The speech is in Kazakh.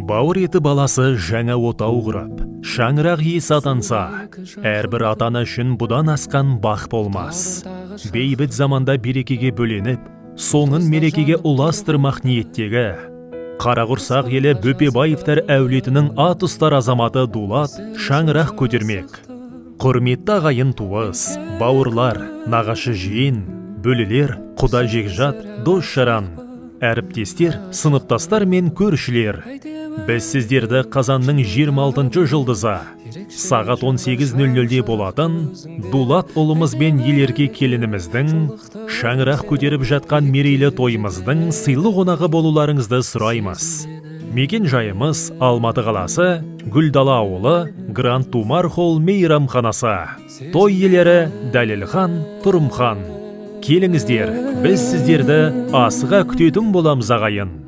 Бауыр еті баласы жаңа отау құрып, шаңырақ иесі атанса, әрбір ата-ана үшін бұдан асқан бақ болмас. Бейбіт заманда берекеге бөленіп, соңын мерекеге ұластырмақ ниеттегі Қарақұрсақ елі Бөпебаевтар әулетінің ат ұстар азаматы Дулат шаңырақ көтермек. Құрметті ағайын туыс, бауырлар, нағашы жиен, бөлелер, құда жекжат, дос жаран, әріптестер, сыныптастар мен көршілер. Біз сіздерді қазанның 26 жұлдызы сағат 18:00-де болатын Дулат ұлымыз бен Елерке келініміздің шаңырақ көтеріп жатқан мерейлі тойымыздың сыйлы қонағы болуларыңызды сұраймыз. Мекен жайымыз: Алматы қаласы, Гүлдала ауылы, Гранд Тумар Холл мейрамханасы. Той иелері Дәлелхан, Тұрымхан. Келіңіздер, біз сіздерді асыға күтетін боламыз, ағайын.